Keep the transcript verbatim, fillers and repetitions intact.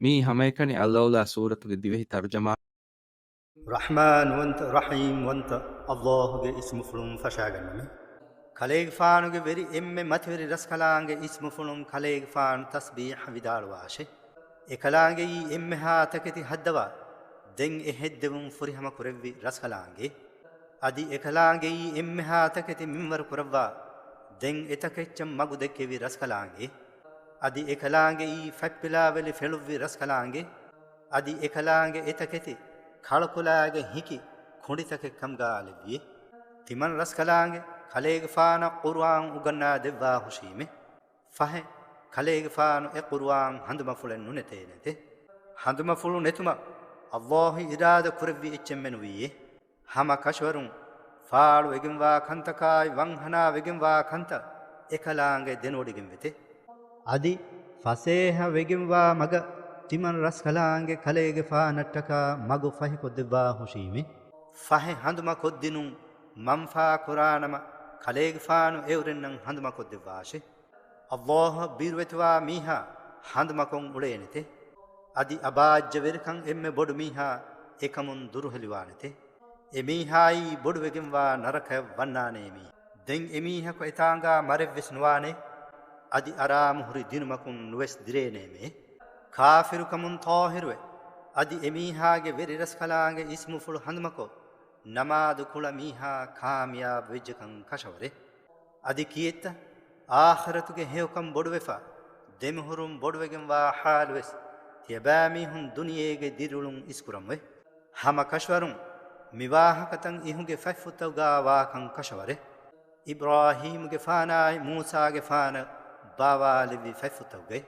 މިއީ ހަމައެކަނި އަލްއައުލާ ސޫރަތުގެ ދިވެހި ތަރުޖަމާ. ރަޙްމާންވަންތަ، ރަޙީމްވަންތަ އަލްލާހުގެ އިސްމުފުޅުން ފަށާގަންނަމޭ. ކަލޭގެފާނުގެ ވެރި އެންމެ މަތިވެރި ރަސްކަލާނގެ އިސްމުފުޅުން ކަލޭގެފާނު ތަސްބީޙަ ވިދާޅުވާށެ. އެކަލާނގެއީ އެންމެހާ ތަކެތި ހައްދަވާ، ދެން އެ ހެއްދެވުން ފުރިހަމަ ކުރެއްވި ރަސްކަލާނގެ. އަދި އެކަލާނގެއީ އެންމެހާ ތަކެތި މިންވަރު ކުރައްވާ، ދެން އެތަކެއްޗަށް މަގު ދެއްކެވި ރަސްކަލާނގެ. އަދި އެކަލާނގެއީ ފަތްޕިލާވެލި ފެޅުއްވި ރަސްކަލާނގެ. އަދި އެކަލާނގެ އެތަކެތި ކަޅުކުލާގެ ހިކި ކުނޑިތަކެއް ކަމުގާ ލެއްވި. ތިމަން ރަސްކަލާނގެ ކަލޭގެފާނަށް ޤުރުއާން އުގަންނާ ދެއްވާ ހުށީމެ. ފަހެ، ކަލޭގެފާނު އެ ޤުރުއާން ހަނދުމަފުޅެއް ނުނެތޭނެތެ. ހަނދުމަފުޅު ނެތުމަށް އަލްލާހު އިރާދަ ކުރެއްވި އެއްޗެއްމެ ނުވީއޭ. ހަމަ ކަށަވަރުން ފާޅުވެގެންވާ ކަންތަކާއި ވަންހަނާ ވެގެންވާ ކަންތައް އެކަލާނގެ ދެނެވޮޑިގެންވެތެ. އަދި ފަސޭހަ ވެގެންވާ މަގަށް ތިމަން ރަސްކަލާނގެ ކަލޭގެފާނަށްޓަކާ މަގު ފަހިކޮށްދެއްވާ ހުށީމެ. ފަހެ ހަނދުމަކޮށްދިނުން މަންފާ ކުރާނަމަ ކަލޭގެފާނު އެއުރެންނަށް ހަނދުމަކޮށްދެއްވާށެ. އަލްލާހަށް ބިރުވެތިވާ މީހާ ހަނދުމަކޮށް އުޅޭނެތެ. އަދި އަބާއްޖަވެރިކަން އެންމެ ބޮޑު މީހާ އެކަމުން ދުރުހެލިވާނެތެ. އެމީހާއީ ބޮޑުވެގެންވާ ނަރަކަޔަށް ވަންނާނޭ މީ. ދެން އެމީހަކު އެތާނގާ މަރެއްވެސް ނުވާނެ. އަދި އަރާމުހުރި ދިނުމަކުން ނުވެސް ދިރޭނޭމޭ. ކާފިރުކަމުން ޠާހިރުވެ، އަދި އެމީހާގެ ވެރިރަސްކަލާނގެ އިސްމުފުޅު ހަނދުމަކޮށް، ނަމާދު ކުޅަ މީހާ ކާމިޔާބު ވެއްޖެކަން ކަށަވަރޭ. އަދި ކިއެއްތަ؟ އާޚިރަތުގެ ހެޔޮކަން ބޮޑުވެފަ، ދެމިހުރުން ބޮޑުވެގެންވާ ޙާލުވެސް ތިޔަބައިމީހުން ދުނިޔޭގެ ދިރިއުޅުން އިސްކުރަމުވެ. ހަމަ ކަށަވަރުން މިވާހަކަތައް އިހުގެ ފަތްފުށްތަކުގާ ވާކަން ކަށަވަރޭ. އިބްރާހީމުގެފާނާއި މޫސާގެފާނަށް ބާވާލެއްވި ފަތްފުށްތަކުގައި.